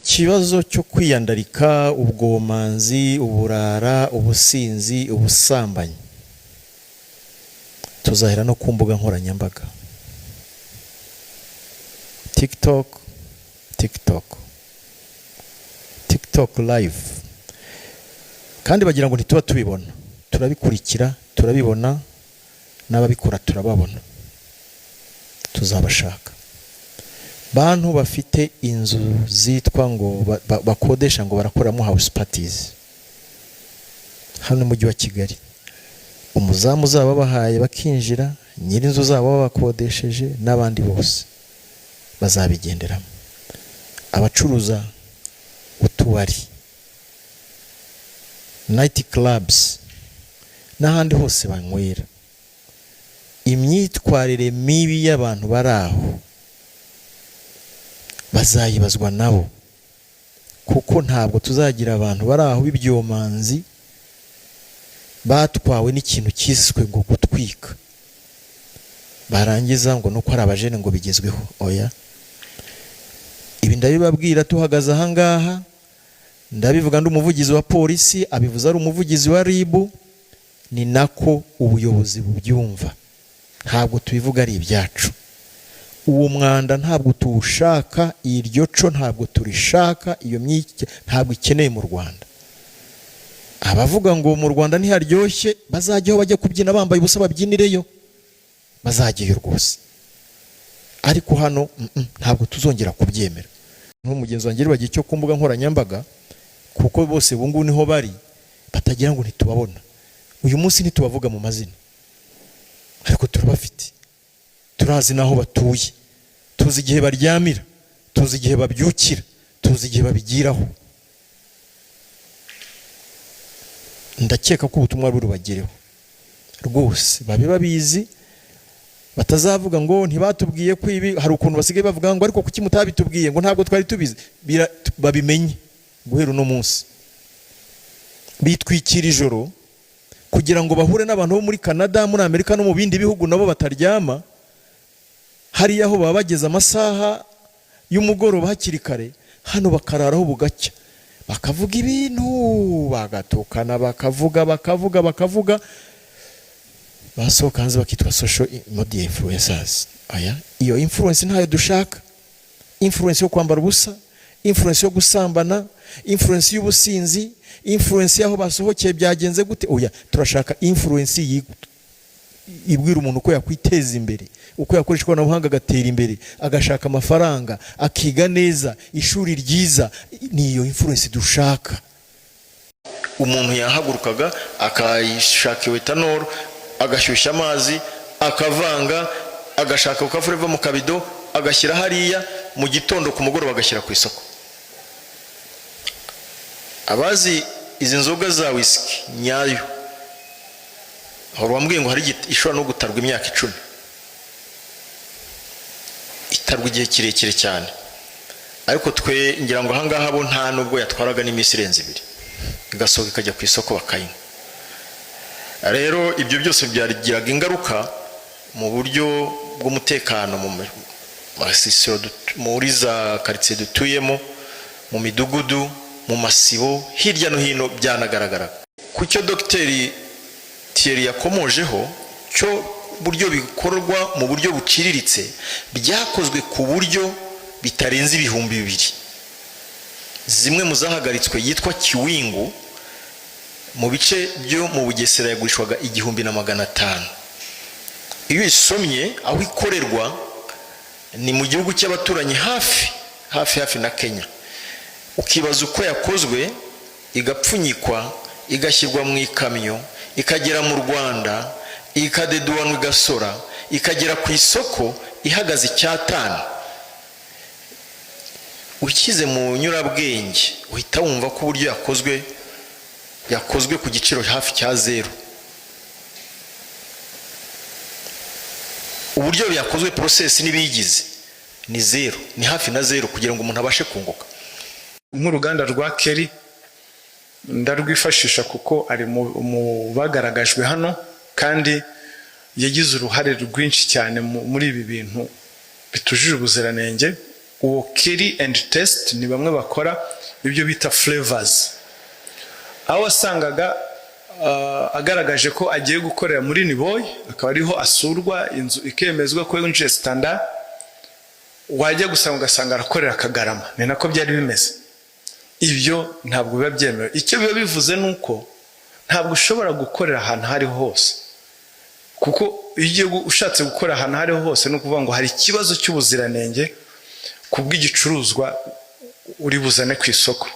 Kibazo cyo kwiyandarika, ubwomanzi, uburara, ubusinzi, ubusambanyi, tuzahera no ku mbuga nkoranyambaga, TikTok, TikTok, TikTok live. Kandi bagira ngo ntituba tubibona, turabikurikira, turabibona, n'ababikora turababona. Tuzabashaka. Bantu bafite inzu zitwa ngo bakodesha ngo barakoramo house parties hano mu mujyi wa Kigali, umuzamu uzaba babahaye bakinjira, nyir'inzu zabo babakodesheje n'abandi bose bazabigenderamo. Abacuruza utubari, night clubs n'ahandi hose banywera, imyitwarire mibi y'abantu bari aho bazayibazwa nabo, kuko ntabwo tuzagira abantu bari aho b'ibyomanzi batwawe n'ikintu cyiswe ngo gutwika, barangiza ngo nuko ari abajene ngo bigezweho. Oya, ibi ndabibabwira tuhagaze ahangaha, ndabivuga ndi umuvugizi wa polisi, abivuze ari umuvugizi wa RIB, ni nako ubuyobozi bubyumva. Ntabwo tubivuga ari ibyacu. Uwo mwanda ntabwo tuwushaka, iryo co ntabwo turishaka, iyo myike ntabwo ikeneye mu Rwanda. Abavuga ngo mu Rwanda ntiharyoshye bazajyaho bajya kubyina bambaye ubusa, babyinireyo, bazajyayo rwose. Ariko hano ntabwo tuzongera kubyemera. Nk'umugenzi wanjye bagiye cyo ku mbuga nkoranyambaga, kuko bose ubu ngubu niho bari, batagira ngo ntitubabona. Uyu munsi ntitubavuga mu mazina, ariko turabafite, turazi n'aho batuye, tuzi igihe baryamira, tuzi igihe babyukira, tuzi igihe babigiraho. Ndakeka ko ubutumwa burubagereho rwose, babe babizi, batazavuga ngo ntibatubwiye ko ibi. Hari ukuntu basigaye bavuga ngo ariko kuki mutabitubwiye, ngo ntabwo twari tubizi. Babimenye guhera uno munsi. Bitwikira ijoro kugira ngo bahure n'abantu bo muri Canada, muri Amerika no mu bindi bihugu nabo bataryama. Hariya aho baba bageze amasaha y'umugoroba hakiri kare, hano bakararaho bugacya, bakavuga ibintu, bagatukana, bakavuga, bakavuga, bakavuga, basohoka hanze bakitwa social media influencers. Aya, iyo influence ntayo dushaka. Influence yo kwambara ubusa, influence yo gusambana, influence y'ubusinzi, influence y'aho basohokeye byagenze gute, oya. Turashaka influence ibwira umuntu uko yakwiteza imbere, uko yakoresha ikoranabuhanga agatera imbere, agashaka amafaranga, akiga neza, ishuri ryiza. Ni iyo influence dushaka. Umuntu yahagurukaga akayishaka ethanol, agashyushya amazi, akavanga, agashaka kavureva mu kabido, agashyira hariya mu gitondo, ku mugoroba agashyira ku isoko. Abazi izi nzoga za wisiki nyayo, aho wambwiye ngo hari ishobora no gutarwa imyaka 10, itarwa igihe kirekire cyane. Ariko twe ngira ngo ahangaha bo nta nubwo yatwaraga n'iminsi irenze 2, igasohoka ikajya ku isoko bakayinywa. Rero ibyo byose byagiraga ingaruka mu buryo bw'umutekano mu masisiro, muri za karitsiye dutuyemo, mu midugudu, mu masibo, hirya no hino byanagaragaraga. Ku cyo Dogiteri Thierry yakomojeho cyo buryo bikorwa mu buryo buciriritse, byakozwe ku buryo bitarenze 2000. Zimwe mu zahagaritswe yitwa Kiwingu, mu bice byo mu Bugesera yagurishwaga 1500. Iyo uyisomye, aho ikorerwa ni mu gihugu cy'abaturanyi, hafi hafi hafi na Kenya. Ukibaza uko yakozwe, igapfunyikwa, igashyirwa mu ikamyo, ikagera mu Rwanda, ikadeduwanwa, igasora, ikagera ku isoko ihagaze icyatanu. Ushyize mu nyurabwenge, uhita wumva ko uburyo yakozwe, yakozwe ku giciro hafi cya zeru. Uburyo yakozwe, process n'ibiyigize ni zeru, ni hafi na zeru, kugira ngo umuntu abashe kunguka. Nk'uruganda rwa Keri ndarwifashisha kuko ari mu bagaragajwe hano, kandi yagize uruhare rwinshi cyane muri ibi bintu bitujuje ubuziranenge. Uwo Kerry and Taste ni bamwe bakora ibyo bita flavors, aho wasangaga agaragaje ko agiye gukorera muri Niboye, akaba ariho asurwa, inzu ikemezwa ko yinjiye standard, wajya gusanga ugasanga arakorera Kagarama. Ni nako byari bimeze. Ibyo ntabwo biba byemewe. Icyo biba bivuze ni uko ntabwo ushobora gukorera ahantu aho ariho hose, kuko iyo ugiye ushatse gukora ahantu aho ariho hose, ni ukuvuga ngo hari ikibazo cy'ubuziranenge ku bw'igicuruzwa uri buzane ku isoko.